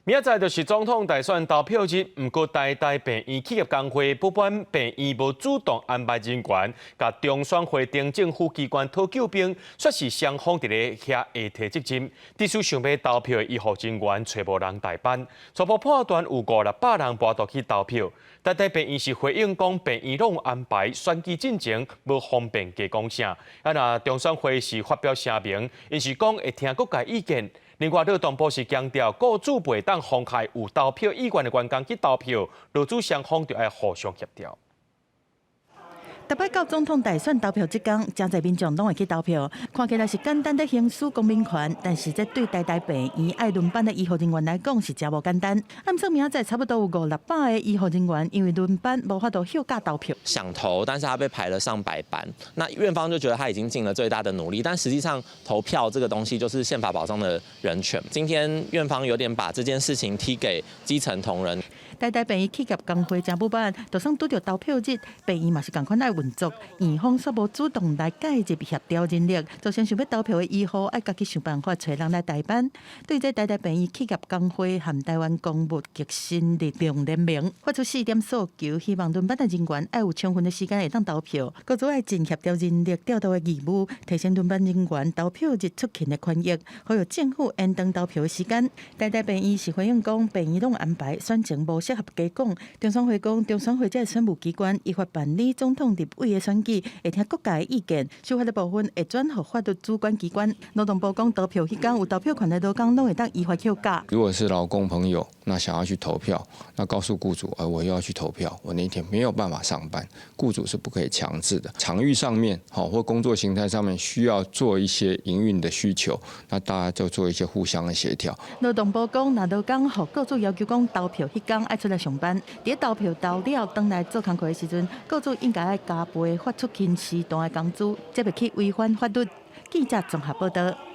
明仔載就是總統大選投票日，毋過台大病院企業工會不滿病院無主動安排人員，共中選會等政府機關討救兵，說是雙方佇咧遐會提責任，致使想欲投票的醫護人員揣無人代班，初步判斷有五六百人跋到去投票。台大病院是回應講，病院攏有安排選舉進前無方便加講啥。啊，若中選會是發表聲明，𪜶是講會聽各界意見。另外，勞動部是強調，雇主袂當妨礙有投票意願的員工去投票，勞資雙方就愛互相協調。逐擺到總統大選投票這工，誠濟民眾攏會去投票，看起來是簡單的行使公民權，但是這對台大病院愛輪班的醫護人員來講是誠無簡單。按算明仔載差不多有五六百个醫護人員，因為輪班無法度歇假投票。想投，但是他被排了上百班，那院方就覺得他已經盡了最大的努力，但實際上投票這個東西就是憲法保障的人權。今天院方有點把這件事情踢給基層同仁。台大病院企業工會誠不滿，就算拄著投票日，病院嘛是仝款愛運作，院方煞無主動來介入協調人力，造成想欲投票的醫護愛家己想辦法揣人來代班。對這台大病院企業工會和台灣公務革新力量聯盟發出四點訴求，希望輪班的人員愛有充分的時間會當投票，閣做愛盡協調人力調度的義務，提升輪班人員投票日出勤的權益，呼籲政府延長投票的時間。台大病院是回應講，病院攏安排選情無適合加講。中選會講，中選會這个選務機關依法辦理總統、立委的選舉，會聽各界的意見，修法的部分會轉予法律主管機關。勞動部講，投票彼工有投票權的勞工攏會當依法休假。如果是勞工朋友，那想要去投票，那告訴雇主，我又要去投票，我那天沒有辦法上班，雇主是不可以強制的。場域上面，好或工作形態上面需要做一些營運的需求，那大家就做一些互相的協調。勞動部講，若勞工予雇主要求講投票彼工愛出來上班，佇投票投了轉來做工課的時陣，雇主應該愛加倍發出勤時段的工資，才袂去違反法律。記者綜合報道。